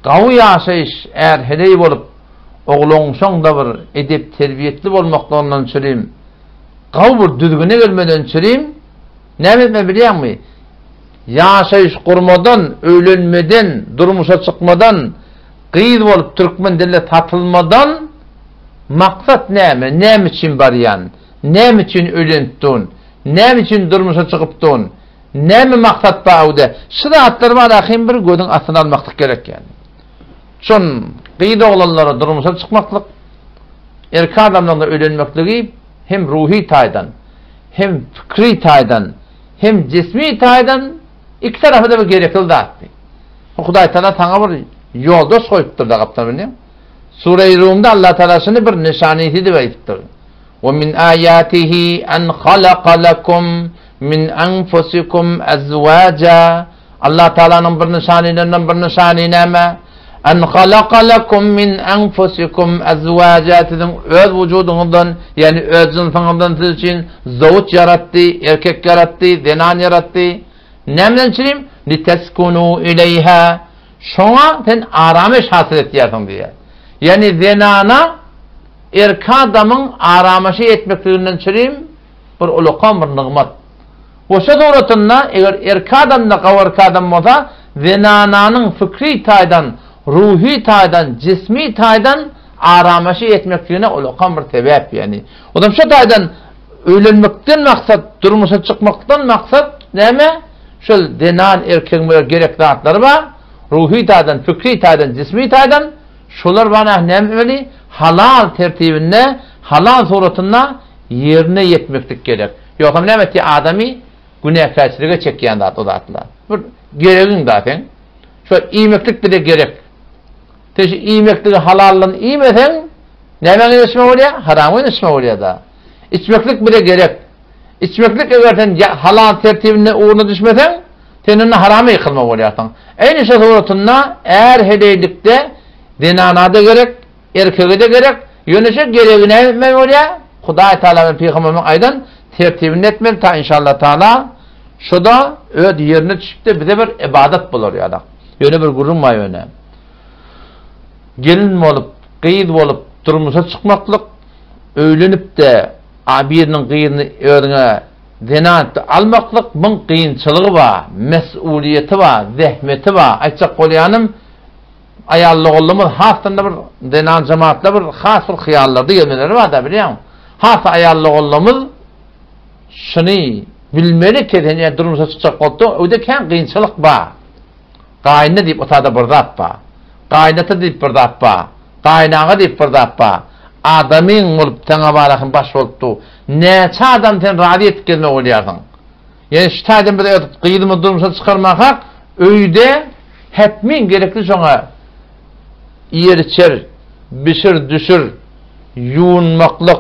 Gawy ýaşaýyş är-heleý bolup, oglanşaň-da bir edep-terbiýetli bolmaklygyndan çürim, gawy bir düzgüne gelmeden çürim, näme etmeli bilýäňmi? Ýaşaýyş gurmadan, öýlenmeden, durmuşa çykmadan, gyz bolup türkmen dilinde satylmadan maksat näme, näme üçin barýan, näme üçin öýlenipdun, näme üçin durmuşa çykypdun, Näme maksat bar öwde? Şu zatlar bar ahym bir gözüň astyna almaklyk gerek ýaly. Şon gyz oglanlara durmuşa çykmaklyk, erkek adamlaryň-da öýlenmekligi hem ruhy taýdan, hem pikri taýdan, hem jismi taýdan iki tarapa-da bir gerekli zatdy. Hudaý Taala saňa bir ýoldaş goýupdyr-da gapdal bilýäň. Sure-i Rumda Allah Taala şuny bir nyşanysy diýip aýdypdyr. Ve min âyâtihi en halaka lekum min enfusikum ezwâca Allah Taalanyň bir nyşanyndan bir nyşany näme? En halaka lekum min enfusikum ezwâca siziň öz wujudyňyzdan, ýagny öz jynsyňyzdan siz üçin zawuç ýaratdy, erkek ýaratdy, zenan ýaratdy. Nämeden üçin? Liteskunu ileýha şoňa sen aramyş hasyl etýärsiň diýýär. Ýagny zenana Erki adamyň aramaşy etmekliginden çürim bir ulakan bir nygmat. We şo suratynda eger erki adamda gawy erki adam bolsa, zenananyň fikri taýdan, ruhy taýdan, jismi taýdan aramaşy etmekligine ulakan bir sebäp ýagny. Odam şo taýdan öýlenmekden maksat, durmuşa çykmakdan maksat näme? Şol zenan erkegiň bir gerek zatlary bar, ruhy taýdan, fikri taýdan, jismi taýdan Şolar bana näme etmeli? Halal tertibinde, halal suratynda ýerine ýetmeklik gerek. Ýogsam näme etýär adamy günäkärçilige çekýän zat o zatlar. Bir geregiň da seň. Şo iýmeklik bize gerek. Sen şu iýmekligi halaldan iýmeseň, nämäňe ýetişme bolýar? Harama ýetişme bolýar da. Içmeklik bize gerek. Içmeklik eger sen halal tertibinde ugruna düşmeseň, sen onda harama ýykylma bolýarsyň. Eýni şo suratynda är-heleýlikde zenana-da gerek, erkege-de gerek, ýöne şo geregi näme etmeli bolýar? Hudaý Tagala bilen Pygamberimiziň aýdan tertibinde etmeli, ta inşallah Tagala şo-da öz ýerine düşüp-de bize bir ybadat bolar ýaly. Ýöne bir gürrüň bar ýöne. Gelin bolup, gyz bolup durmuşa çykmaklyk, öýlenip-de A biriniň gyzyny özüňe zenan etdi almaklyk muň kynçylygy bar, mes'uliýeti bar, zähmeti bar. Aýtjak bolýanym aýal doganlarymyz hasdan-da bir zenan jemaatlar bir has bir hyýallarda gezmeleri bar-da bilýäňmi? Has aýal doganlarymyz şuny bilmeli ki sen eger durmuşa çykjak bolsaň öýde kän kynçylyk bar. Gaýynda diýip otada bir zat bar. Gaýynata diýip bir zat bar. Gaýynaga diýip bir zat bar. Adamyň bolup saňa barahym baş bolup dur. Näçe adam sen razy etip gezmek bolýarsyň. Ýöne şu taýdan biz öz gyzymyzy durmuşa çykarmakak öýde hetmin gerekli şoňa iýer-içer, bişir-düşür, ýuwunmaklyk,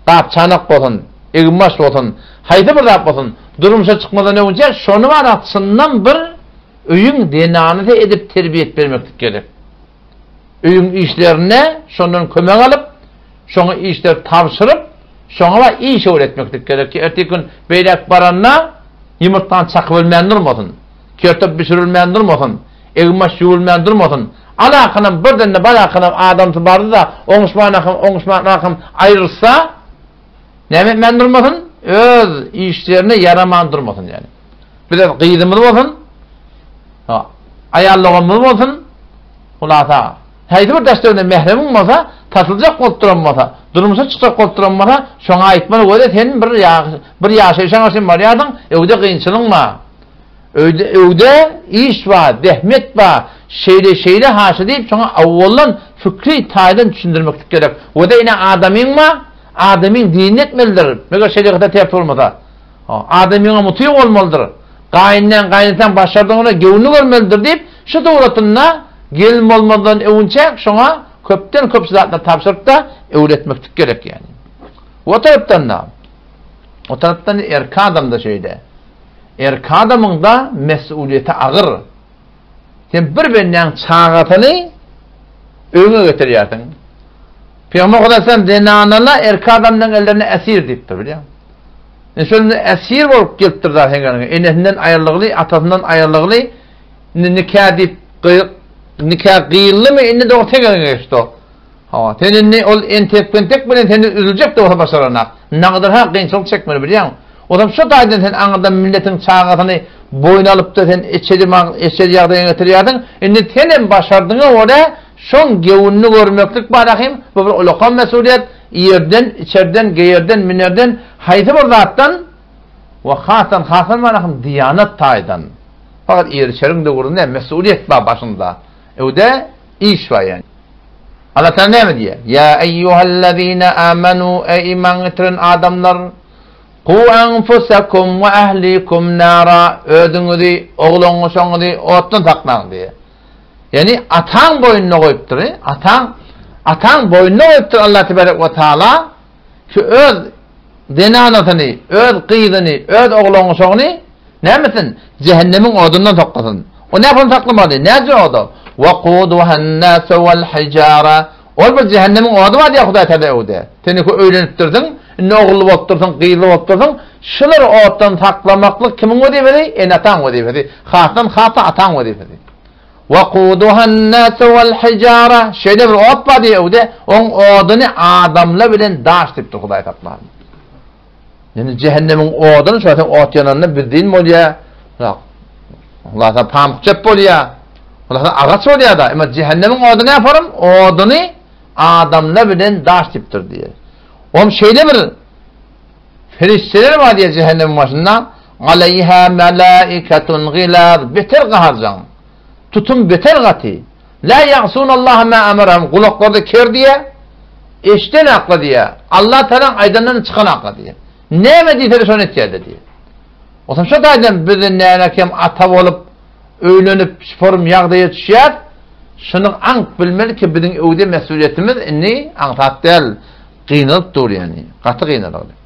gap-çanak bolsun, egin-baş bolsun, haýsy bir zat bolsun, durmuşa çykmadan öňünçä şony bara çyndan bir öýüň zenanysy edip terbiýe bermeklik gerek. Öýüň işlerinde şondan kömek alyp, şoňa işleri tabşyryp, şoňa iş öwretmeklik gerek ki, erteki gün beýläk baranda ýumurtgany çakybilmän durmasyn, kertop bişirilmän durmasyn, egin-baş ýuwulman durmasyn. Alakynam birden-de barakynam adamsy bardy-da, oňuşmanakam, oňuşmanakam aýrylsa, näme etmän durmasyn? Öz işlerine ýaraman durmasyn ýaly. Bize gyzymyz bolsun, aýal doganymyz bolsun, hulasa, haýsy bir daş-töwerekde mähremiň bolsa, tatyljak bolup duran bolsa, durmuşa çykjak bolup duran bolsa, şoňa aýtmaly, göze sen bir bir ýaşaýşaňa sen barýarsyň, öwde kynçylygyň bar. Öýde öwde iş bar, zähmet bar, şeýle-şeýle haşa diýip, şoňa awwaldan fikri taýdan düşündirmeklik gerek. Göze ine adamyň bar, adamyň dinini etmelidir, meger şerigata ters bolmasa. Adamyňa mutyg bolmalydyr. Gaýynlaň, gaýynataň başardygyna göwnüni görmelidir diýip, şu suratynda gelin bolmazdan öwünçäk şoňa köpden köp şu zatlary tabşyryp-da öwretmeklik gerek ýaly. O tarapdan-da, o tarapdan erkek adam-da şeýle. Erkek adamyň-da mesulyýeti agyr. Sen bir bendäň çagasyny öýüňe getirýärsiň. Pygamber Hudaýam zenanalar erkek adamlaryň ellerinde esir diýipdir, bilýäňmi? Indi şol indi esir bolup gelipdir da seň ýanyňa. Enesinden aýrylygly, atasyndan aýrylygly, indi nika diýip gyz. Nika gyýyldymy, indi dogry seň eliňe geçdi o. Hawa, sen indi ol entek-pentek bilen senden üzüljek-de bolsa başaranak. Nagadar-ha kynçylyk çekmeli bilýäňmi? Ozam şo taýdan sen aňyrdan milletiň çagasyny boýun alyp-da sen eçeli eçeli ýagdaýa getirýärdiň. Indi senem başardyňa görä şoň gewünini görmeklik bar ahym, bu bir ulakan mesulyýet, iýerden, içerden, geýerden, münerden, haýsy bir zatdan we hasdan hasam bar ahym diýanat taýdan. Fakat iýer-içeriň döwründe mesulyýet bar başyňda. Öwde iş bar ýani. Allah Taala näme diýýär? Ýa eýýuhellezine amanu eý iman getiren adamlar Ku enfusakum we ehlikum nara özüňizi, oglan-uşagyňyzy otdan saklaň diýýär. Ýani ataň boýnuna goýupdyr, ataň ataň boýnuna goýupdyr Allah tebarek we taala ki öz zenanasyny, öz gyzyny, öz oglan-uşagyny Nämesin? Jähennemiň odundan saklasyn. O nähili saklamaly? Näce oda? Wakuduhan-nasu wal-hijara. Ol bir jähennemiň ody bar diýýär Hudaý Taala öwde. Sen indi öýlenipdirsiň, indi ogully bolupdyrsyň, gyzly bolupdyrsyň. Şular otdan saklamaklyk kimiň wezipesi? Ene-ataň wezipesi. Hasdan hasa ataň wezipesi. Wakuduhan-nasu wal-hijara. Şeýle bir ot bar diýýär öwde. Oň oduny adamlar bilen daş diýipdir Hudaý saklasyn. Indi jähennemiň oduny şo sen ot ýananda bizdin bolýa. Hulasa pamyk çöp bolýa. Hulasa agaç bolýa da. Emma jähennemiň ody näme yaparym? Oduny adamlar bilen daş diýipdir diýýär. Ohm şeýle bir perişdeler bar diýýär jähennemiň başynda. Aleýha melaikatun gilaz beter gaharjaň. Tutum beter gaty. La ýa'sunallaha ma amarahum gulaklary ker diýýär. Eşden akla diýýär. Allah Tagalaň aýdanyndan çykan akla diýýär. Näme diýse-de şony etýärler diýýär. Onsoň şo taýdan biz näme kem ata bolup, öýlenip, şuform ýagdaýa düşýäs, şuny aňk bilmeli ki, biziň öwde mesulyýetimiz indi aňsat däl, gynalyp dur ýani, gaty gynalyp.